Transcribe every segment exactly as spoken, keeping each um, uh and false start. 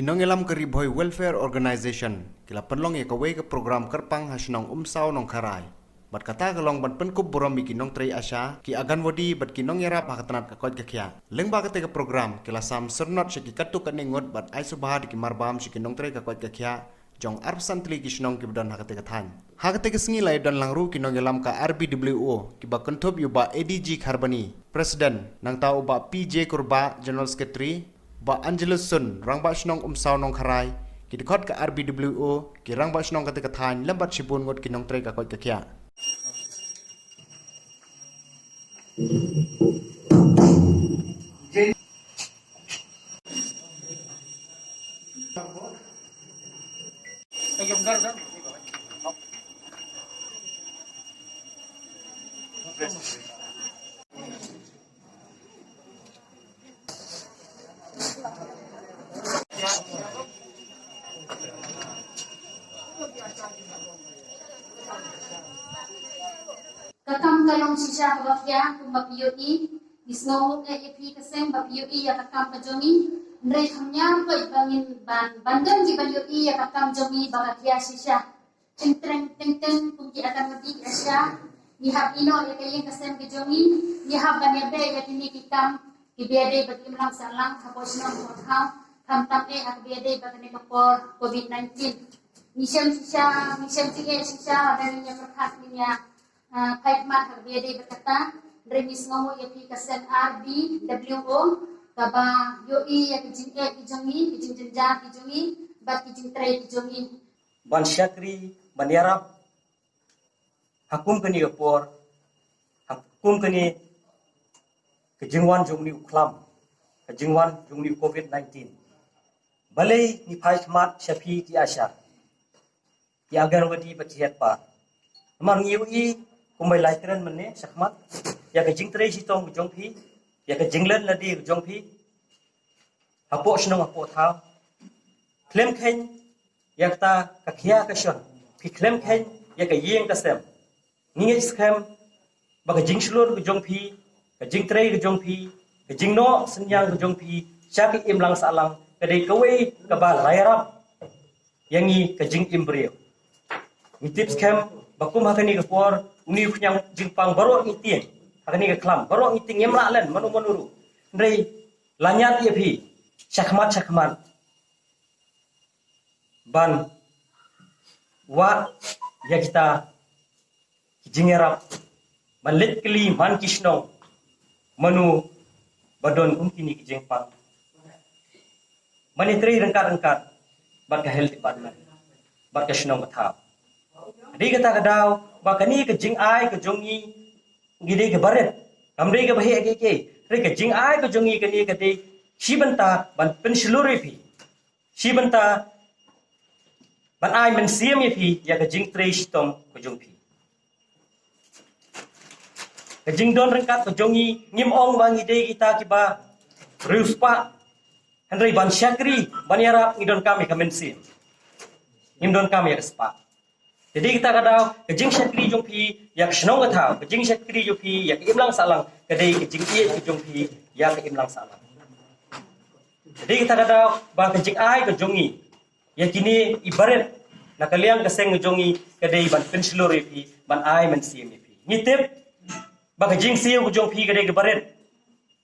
Ki nongïalam ka Ri Bhoi Welfare Organization ki la pynlong ïa kawei ka program kyrpang ha shnong Umsaw Nongkharai. Bad kata ka long ban pynkup burom ïa ki nongtrei ASHA, ki Anganwadi bad ki nongïarap ha ka tnat ka koit ka khiah. Lyngba kata ka program ki la sam syrnod sha ki katto katne ngut bad ai sngewbha da ki marbam sha ki nongtrei ka koit ka khiah jong arphew san tylli ki shnong kiba don ha kata ka thaiñ. Ha kata ka sngi la ïadon lang ruh ki nongïalam ka R B W O kiba kynthup ïa u Bah A D G Kharbani, President, nangta u Bah P J Kurbah, General Secretary, Bah Angelus Sun, Rangbah Shnong Umsaw Nongkharai, ki dkhot ka R B W O, ki Rangbah Shnong kata ka thaiñ lem bad shibun ngut ki nongtrei ka koit ka khiah. Ka kam ka long shisha kaba khia kumba phi ïohi. Ngi sngewnguh eh ïa phi ka seng ba phi ïohi ïa ka kam ka jong ngi. Hynrei kham ñiar koit ba ngin ban ban don kiba ïohi ïa ka kam jong ngi ba ka khia shisha. Teng teng teng teng kum ki Anganwadi ki ASHA, ngi hap ïehnoh ïa ka ïing ka sem ka jong ngi. Ngi hap ban ïabeh ïa kine ki kam kiba ïadei bad ka imlang sahlang hapoh shnong hapoh thaw, khamtam eh ha kaba ïadei bad kane ka por covid nineteen. Ngi shem shisha, ngi shem jingeh shisha lada ngin ïa pyrkhat, ngin ïa, ah, phai khmat ha kaba ïadei bad kata. Hynrei ngi sngewnguh ïa phi ka seng R B W O kaba ïohi ïa ki jingeh ki jong ngi, ki jingjynjar ki jong ngi bad ki jingtrei ki jong ngi. Ban shakri, ban ïarap ha kum kane ka por, ha kum kane ka jingwan jong une u khlam, ka jingwan jong une u covid nineteen. Balei ngi phai khmat sha phi ki ASHA, ki Anganwadi bad ki head pa? Namar ngi ïohi kumba la kren mynne shakhmat ïa ka jingtrei shitom ka jong phi, ïa ka jinglen lade ka jong phi hapoh shnong hapoh thaw. Khlem kheiñ ïa kata ka khia ka shon, phi khlem kheiñ ïa ka ïing ka sem. Ngi ngeit skhem ba ka jingshlur ka jong phi, ka jingtrei ka jong phi, ka jingnoh synñiang ka jong phi sha ka imlang sahlang ka dei kawei kaba la ïarap ïa ngi ka jingim briew. Ngi tip skhem ba kum ha kane ka por, une u khñiang jingpang baroh ngi tieng ha kane ka khlam, baroh ngi tieng, ngim lah len mano mano ruh. Hynrei la ñiad ïa phi shakhmat shakhmat ban wad ïa kita ki jingïarap, ban leit kylli man ki shnong mano ba don kum kine ki jingpang. Ban ïatrei ryngkat ryngkat bad ka health department bad ka shnong ka thaw. Dei kata ka daw ba kane ka jingai ka jong ngi, ngi dei ka barit, kam dei kaba heh kiei kiei. Hynrei ka jingai ka jong ngi kane ka dei shi bynta ban pynshlur ïa phi, shi bynta ban ai mynsiem ïa phi ïa ka jingtrei shitom ka jong phi. Ka jingdon ryngkat ka jong ngi, ngim ong ba ngi dei kita kiba riewspah. Hynrei ban shakri, ban ïarap, ngi donkam ïa ka mynsiem, ngim donkam ïa ka spah. Te dei kata ka daw, ka jingshakri jong phi ïa ka shnong ka thaw, ka jingshakri jong phi ïa ka imlang sahlang, ka dei ka jingïeit ka jong phi ïa ka imlang sahlang. Te dei kata ka daw ba ka jingai ka jong ngi ïa kine i barit na ka liang ka seng ka jong ngi ka dei ban pynshlur ïa phi, ban ai mynsiem ïa phi. Ngi tip ba ka jingsiew ka jong phi ka dei ka barit.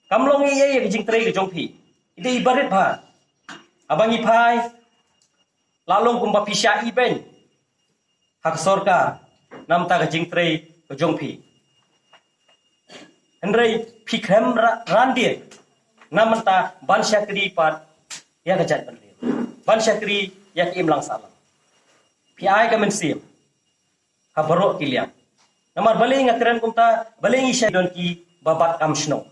Kam long ei ei ïa ka jingtrei ka jong phi. I dei i barit bha. Haba ngi phai, la long kumba phi shah ibeiñ ha ka sorkar namar ka jingtrei ka jong phi. Hynrei phi khlem ra-, ran dien namar ban shakri pat ïa ka jaitbynriew, ban shakri ïa ka imlang sahlang. Phi ai ka mynsiem ha baroh ki liang. Namar balei nga kren kumta, balei ngi shah don kiba bat kam shnong.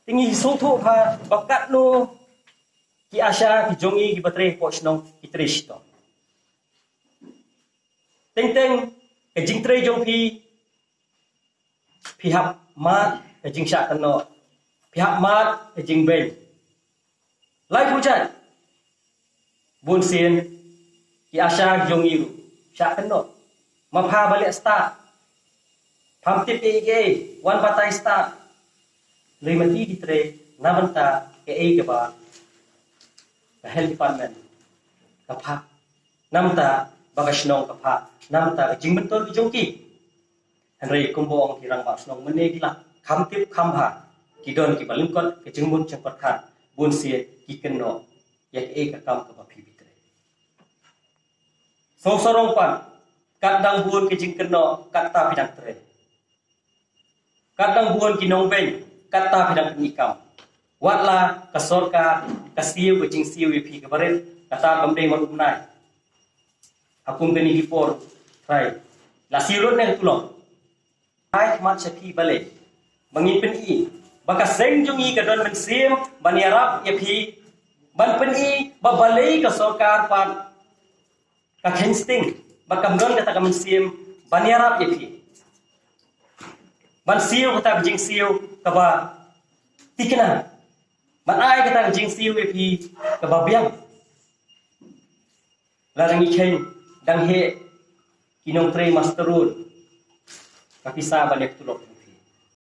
Te ngi sngewthuh bha ba katno ki ASHA ki jong ngi kiba trei hapoh shnong ki trei shitom. Teng teng ka jingtrei jong phi, phi hap mad ka jingshah kynnoh, phi hap mad ka jingbeiñ. Lai pyrshah, bun sien ki ASHA ki jong ngi ruh shah kynnoh. Ma pha ba leh stad, pham tip ei ei, wan batai stad. Lei ma ti ki trei na bynta kaei kaba Ka health department ka phah namta ba ka shnong ka phah namta ka jingmyntoi ka jong ki. Hynrei kumba ong ki rangbah shnong mynne ki la kham tip kham bha, ki don kiba lyngkot ka jingmut jingpyrkhat, bun sien ki kynnoh ïa kaei ka kam kaba phi bitrei. Sngewsarong pat, kat dang bun ka jingkynnoh katta phi dang trei. Kat dang bun ki nongbeiñ katta phi dang pyni kam. Wat la ka sorkar ka siew ka jingsiew ïa phi kaba rit, kata kam dei mar u bnai. Ha kum kane ki por trai la siew lut ne ka tulop. Ai khmat sha phi balei ba ngin pyni ba ka seng jong ngi ka don mynsiem ban ïarap ïa phi, ban pyni ba balei ka sorkar pat ka kheiñ sting ba kam don kata ka mynsiem ban ïarap ïa phi, ban siew kata ka jingsiew kaba thikna, ban ai kata ka jingsiew ïa phi kaba biang. Lada ngi kheiñ dang heh ki nongtrei master roll, ka pisa ban ïa ka tulop.